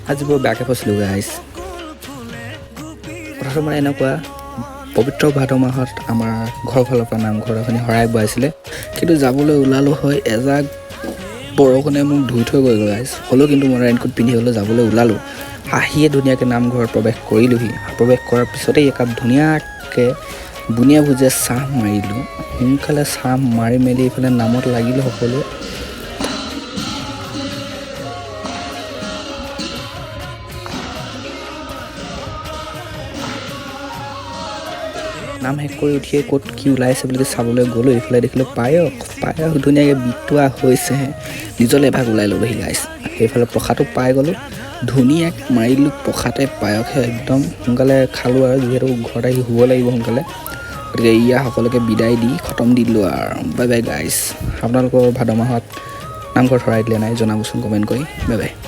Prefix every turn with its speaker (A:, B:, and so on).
A: আজি বৰ বেয়াকৈ ফচিলোঁ গাইজ। কথাটো মানে এনেকুৱা, পবিত্ৰ ভাদ মাহত আমাৰ ঘৰৰ ফালৰ পৰা নামঘৰ এখনি শৰাই বোৱাইছিলে। কিন্তু যাবলৈ ওলালোঁ হয়, এজাক বৰষুণে মোক ধুই থৈ গ'ল গাইজ। হ'লেও কিন্তু মই ৰেইনকোট পিন্ধি হ'লেও যাবলৈ ওলালোঁ। আহিয়ে ধুনীয়াকৈ নামঘৰত প্ৰৱেশ কৰিলোঁহি। প্ৰৱেশ কৰাৰ পিছতেই একাপ ধুনীয়াকৈ বুনিয়া ভুজিয়া চাহ মাৰিলোঁ। সোনকালে চাহ মাৰি মেলি এইফালে নামত লাগিলোঁ সকলোৱে। নাম শেষ কৰি উঠিয়ে ক'ত কি ওলাইছে বুলি চাবলৈ গ'লোঁ। এইফালে দেখিলোঁ পায়স। পায়স ধুনীয়াকৈ বিতোৱা হৈছেহে, নিজলৈ এভাগ ওলাই ল'লোহি গাইজ। সেইফালে প্ৰসাদো পাই গ'লোঁ, ধুনীয়াকৈ মাৰিলোঁ প্ৰসাদে পায়সে। একদম সোনকালে খালোঁ আৰু, যিহেতু ঘৰত আহি শুব লাগিব সোনকালে। গতিকে ইয়া সকলোকে বিদায় দি খতম দি দিলোঁ আৰু। Bye bye guys. আপোনালোকৰ ভাদ মাহত নামঘৰত শৰাই দিলে নাই, জনাবচোন কমেণ্ট কৰি। Bye bye.